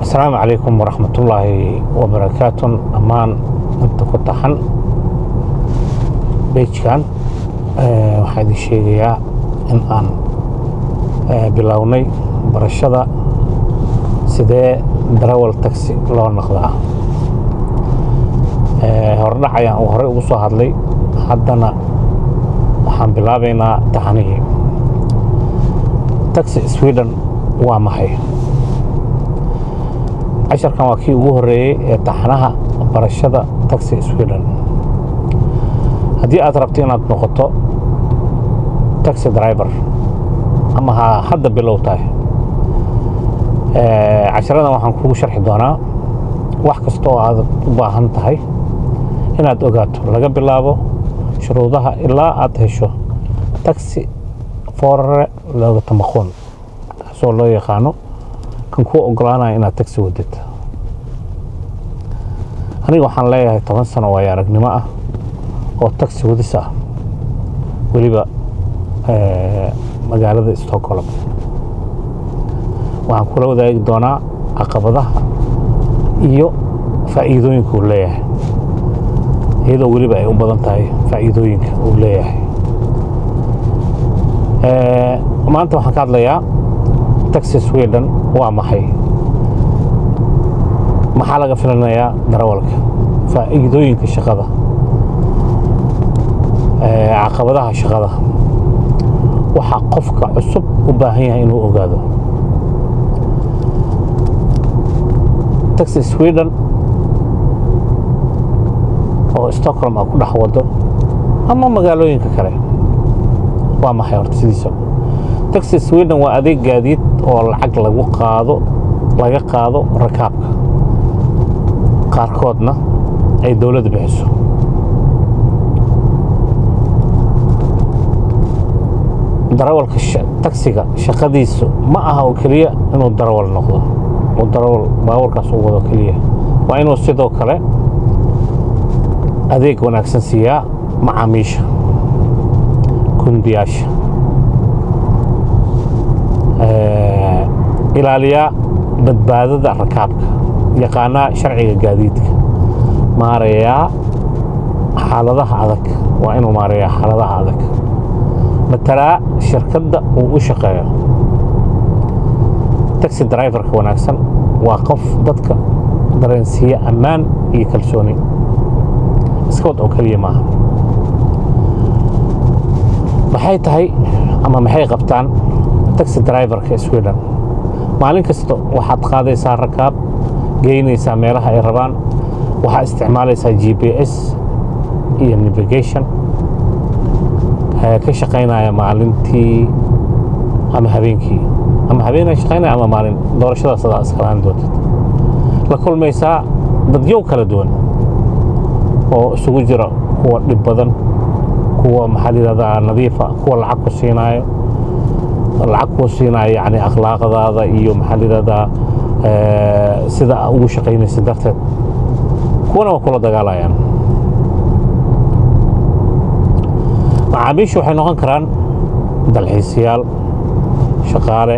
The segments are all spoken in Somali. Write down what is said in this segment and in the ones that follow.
Asalaamu calaykum waraxmatullaahi wabarakaatun. Dhammaan inta ku taxan page-kan, waxaan idin sheegayaa in aan bilownay barashada sidee darawal taxi loo noqdaa. Hordhac ayaan horey ugu soo hadlay, haddana waxaan bilaabaynaa taxanihii. Taxi Sweden waa maxay? Casharkan waa kii ugu horreeyey ee taxanaha barashada taxi Sweden. Haddii aad rabto inaad noqoto taxi driver ama ha hadda bilow tahay, casharadan waxaan kugu sharxi doonaa wax kasta oo aad u baahan tahay inaad ogaato, laga bilaabo shuruudaha ilaa aad hesho taxiförarlegitimation, kaasoo loo yaqaano kan kuu ogolaanaya inaad taxi wadid. Aniga waxaan leeyahay 10 sano waayo aragnimo ah oo taxi wadis ah, weliba magaalada Stockholm. Waxaan kula wadaagi doonaa caqabadaha iyo faa'iidooyinka uu leeyahay, iyadoo weliba ay u badan tahay faa'iidooyinka uu leeyahay. Maanta waxaan ka hadlayaa taxi Sweden waa maxay, maxaa laga filanayaa darawalka, faa'iidooyinka shaqada, caqabadaha shaqada, waxa qofka cusub u baahan yahay inuu ogaado. Taxi Sweden oo Stockholm aad ku dhex wado ama magaalooyinka kale waa maxay? Horta sidiisa, taxi Sweden waa adeeg gaadiid oo lacag lagu qaado, laga qaado rakaabka, qaarkoodna ay dowladda bixiso. Darawalka taksiga shaqadiisu ma aha oo keliya inuu darawal noqdo oo darawal baabuurkaas u wado keliya. Waa inuu sidoo kale adeeg wanaagsan siiyaa macaamiisha, kundiyaasha, ilaaliyaa badbaadada rakaabka, yaqaanaa sharciga gaadiidka, maareeyaa xaaladaha adag. Waa inuu maareeyaa xaaladaha adag, matalaa shirkadda uu u shaqeeyo. Taxi driverka wanaagsan waa qof dadka dareensiiya ammaan iyo kalsooni, iska wad oo keliya maaha. Maxay tahay ama maxay qabtaan taxi driverka Sweden? Maalin kasta waxaad qaadaysaa rakaab, geynaysaa meelaha ay rabaan. Waxaa isticmaalaysaa GPS iyo navigation ka shaqaynaya maalintii ama habeenkii, ama habeenaa shaqaynaya ama maalin, doorashadaas adaa iskalaan doontid. La kulmaysaa dadyow kala duwan oo isugu jira kuwa dhib badan, kuwa, maxaa la yidhahdaa, nadiifa, kuwa lacag ku siinaayo, lacag kuu siinaayo, yacni akhlaaqdaada iyo, maxaa la yidhahdaa, sida aa ugu shaqaynaysa darteed, kuwana waa kula dagaalayaan. Macaamiishu waxay noqon karaan dalxiisayaal, shaqaale,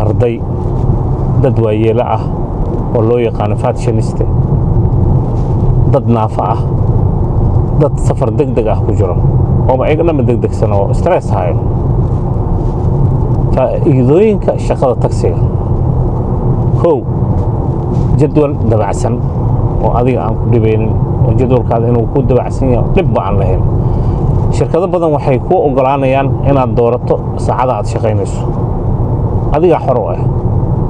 arday, dad waayeelo ah oo loo yaqaano färdtjänst, dad naafa ah, dad safar deg deg ah ku jiro ooba ayaga dhanba deg degsan oo stress hayo. Faa'iidooyinka shaqada tagsiga: kow, jadwal dabacsan oo adiga aan ku dhibaynin, oo jadwalkaada inuu ku dabacsan yahay dhibba aan lahayn. Shirkado badan waxay kuu oggolaanayaan inaad doorato saacada aad shaqaynayso. Adigaa xor u ah,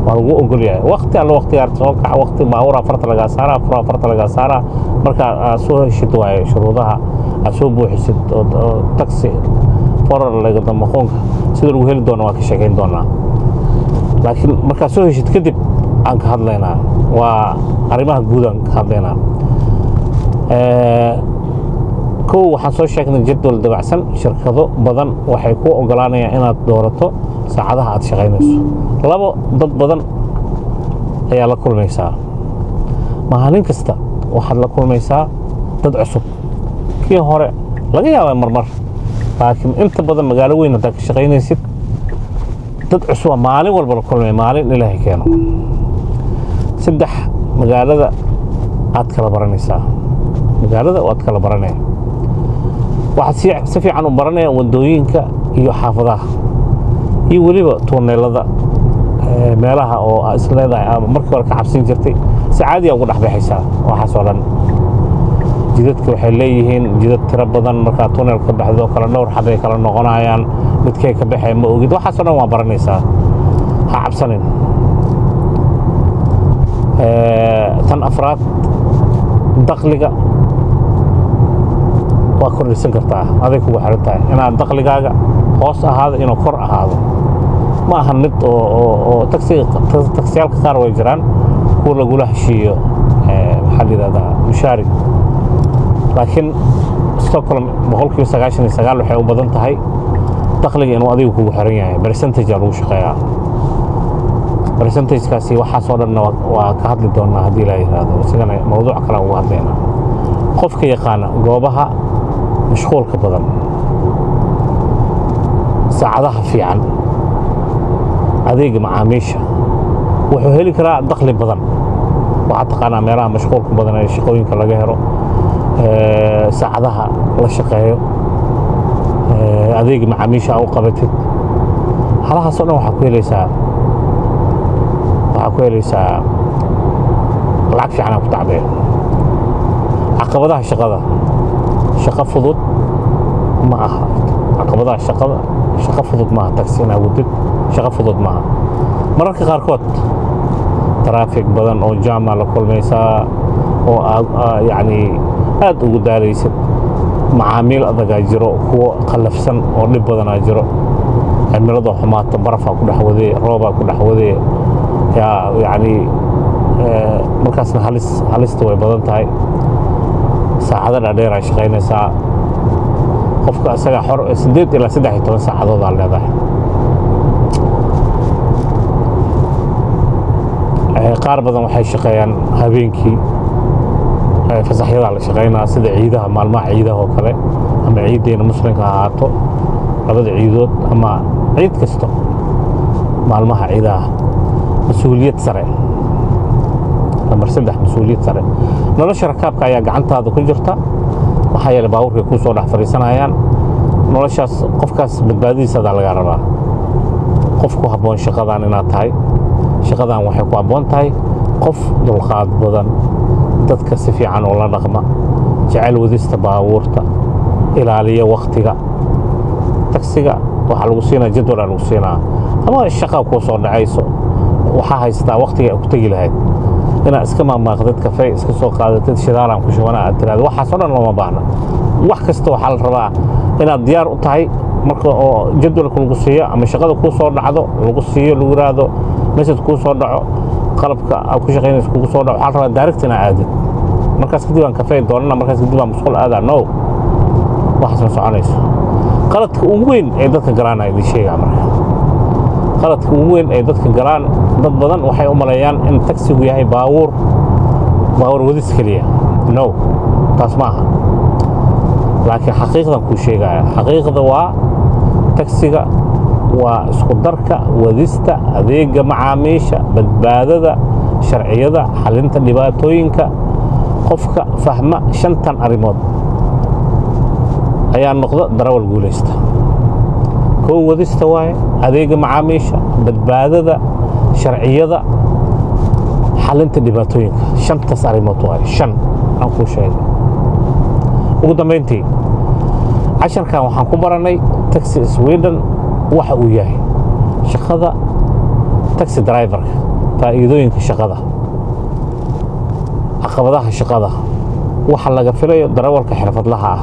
waa lagu ogol yahay waqti alla waqtigaa soo kaca, waqti baabuur afarta lagaa saaraa, furo afarta lagaa saaraa. Marka aad soo heshid waayo shuruudaha aad soo buuxisid oo taxiförarlegitimationka sida lagu heli doono waa ka sheekayn doonaa, laakiin markaad soo heshid kadib aan ka hadlaynaa, waa arrimaha guud aan ka hadlaynaa. Kow, waxaan soo sheegnay jadwal dabacsan. Shirkado badan waxay kuu oggolaanayaan inaad doorato saacadaha aad shaqaynayso. Labo, dad badan ayaa la kulmaysaa. Maalin kasta waxaad la kulmaysaa dad cusub. Kii hore laga yaabaa marmar, laakiin inta badan magaalo weyn haddaad ka shaqaynaysid, dad cusuba maalin walba la kulmaya, maalin Ilaahay keeno. Saddex, magaalada aad kala baranaysaa, magaalada waad kala baranaya. Waxaad si fiican u baranaya wadooyinka iyo xaafadaha iyo weliba tuuneelada, meelaha oo aad is leedahay ama markii hore ka cabsin jirtay, si caadiya ugu dhex baxaysaa. Waxaas oo dhan, jidadka waxay leeyihiin jidad tiro badan. Markaa tunnel ka baxdo kala dhowr xabay kala noqonayaan, midkay ka baxee ma ogid. Waxaasoo dhan waa baranaysaa, ha cabsanin. Tan afraad, dakhliga waa kordhisan kartaa, aday kugu xiran tahay inaad dakhligaaga hoos ahaado, inuu kor ahaado. Ma ahan mid oo taksiga, taksiyaalka qaar way jiraan kuwa lagula heshiiyo, maxaa la yidhahdaa, mushaari, laakiin Stockholm 99% waxay u badan tahay dakhliga inuu adigu kugu xiran yahay. Percentage aa lagu shaqeeyaa. Percentagekaasi, waxaasoo dhanna waa ka hadli doonaa haddii la yidhaahdo, isagana mawduuc kale uga hadlaynaa. Qofka yaqaana goobaha mashquulka badan, saacadaha fiican, adeega macaamiisha, wuxuu heli karaa dakhli badan. Waxaad taqaanaa meelaha mashquulka badan ee shaqooyinka laga helo, saacadaha la shaqeeyo, adeega macaamiisha aa u qabatid, halahaasoo dhan waxaa ku helaysaa lacag fiican aa ku tacbeen. Caqabadaha shaqada: shaqo fudud ma aha. Caqabadaha shaqada: shaqo fudud maaha. Taxi inaad wadid shaqo fudud maaha. Mararka qaarkood traffic badan oo jam aa la kulmaysaa oo aad yacni aad ugu daalaysid. Macaamiil adagaa jiro, kuwo qallafsan oo dhib badanaa jiro. Cimilada xumaata, barafaa ku dhex wadee, roobaa ku dhex wadee, yaa yacni markaasna halista way badan tahay. Saacado dhaadheer ay shaqaynaysaa. Qofka isaga xor 8 ilaa 13 saacadood aa leedahay. Qaar badan waxay shaqeeyaan habeenkii, fasaxyadaa la shaqaynaa, sida ciidaha, maalmaha ciidaha oo kale, ama ciiddeena Muslimka ha ahaato, labada ciidood, ama ciid kasto, maalmaha ciidaha. Mas-uuliyad sare. Nambar 3, mas-uuliyad sare. Nolosha rakaabka ayaa gacantaada ku jirta, maxaa yeelay baabuurkay kuu soo dhex fadhiisanayaan. Noloshaas qofkaas badbaadadiisadaa lagaa rabaa. Qof ku habboon shaqadan inaad tahay: shaqadan waxay ku habboon tahay qof dulqaad badan, dadka si fiican ula dhaqma, jecel wadista baabuurta, ilaaliya waktiga. Taksiga waxaa lagu siinaa jadwalaa lagu siinaa, ama shaqa kuu soo dhacayso, waxaa haysataa waktiga ku tegi lahayd. Inaad iska maamaaqdid, kafee iska soo qaadatid, shidaalaan ku shubana aad tiraahdo, waxaasoo dhan looma baahna. Wax kasta waxaa la rabaa inaad diyaar u tahay marka oo jadwalka lagu siiyo ama shaqada kuu soo dhacdo lagu siiyo, lagu yiraahdo message kuu soo dhaco, qalabka aad ku shaqaynayso kugu soo dhaco, waxaa la rabaa direct inaad aadid. Markaas kadib aan kafee doonana, markaas kadib aan musqul aadaa, no, waxaas ma soconayso. Qaladka ugu weyn ee dadka galaan idin sheegaa. Marka qaladka ugu weyn ee dadka galaan, dad badan waxay u maleeyaan in taksigu yahay baabuur wadis keliya. No, taas ma aha. Laakiin xaqiiqdan kuu sheegaya, xaqiiqda waa taksiga waa isku darka wadista, adeega macaamiisha, badbaadada, sharciyada, xalinta dhibaatooyinka. Qofka fahma shantan arrimood ayaa noqda darawal guulaysta. Kow, wadista waaye, adeega macaamiisha, badbaadada, sharciyada, xalinta dhibaatooyinka. Shantaas arrimood waaye, shan aan kuu sheegay. Ugu dambayntii, casharkan waxaan ku baranay taxi Sweden waxa uu yahay, shaqada taxi driverka, faa'iidooyinka shaqada, caqabadaha shaqada, waxa laga filayo darawalka xirfadlaha ah.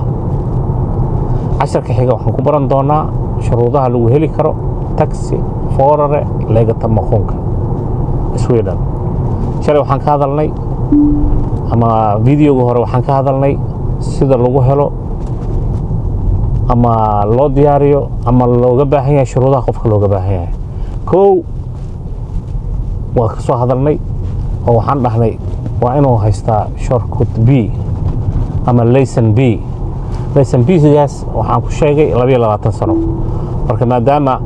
Casharka xiga waxaan ku baran doonaa shuruudaha lagu heli karo taxiförare legitimationka Sweden. Shalay waxaan ka hadalnay, ama videoga hore waxaan ka hadalnay, sida lagu helo ama loo diyaariyo ama looga baahan yahay, shuruudaha qofka looga baahan yahay. Kow, waa ka soo hadalnay oo waxaan dhahnay waa inuu haystaa körkort B ama licence B. Licence B-gaas waxaan ku sheegay 22 sano. Marka maadaama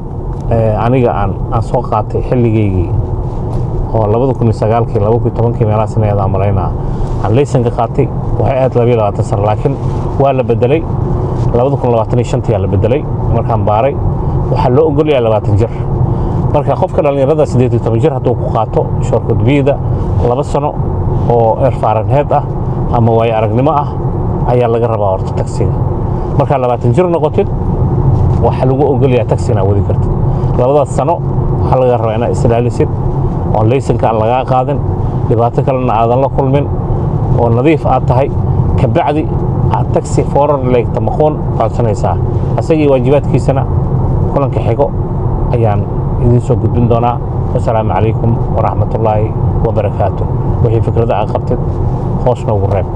aniga aan soo qaatay xilligaygii Oo 2009-kii, 2010-kii meelahaas inayadaa malaynaa aan laysanka qaatay, waxay ahayd 22 sano, laakiin waa la bedelay. 2025-tii la bedelay. Markaan baaray, waxaa loo ogolyahay 20 jir. Marka qofka dhallinyarada 18 jir hadduu ku qaato körkort B-da, 2 sano oo erfarenhet ah ama waayo aragnimo ah ayaa laga rabaa horta taksiga. Markaa 20 jir noqotid, waxaa lagu ogolyahay taksi inaad wadi kartid. Labadaas sano waxaa laga rabaa inaad isilaalisid oon laysanka aan lagaa qaadin, dhibaato kalena aadan la kulmin oo nadiif aad tahay. Kabacdi aad taxi förarlegitimation codsanaysaa. Asagii waajibaadkiisana kulanka xigo ayaan idiin soo gudbin doonaa. Wasalaamu calaykum waraxmatullaahi wabarakaatu. Wixii fikrada aad qabtid hoos noogu reeb.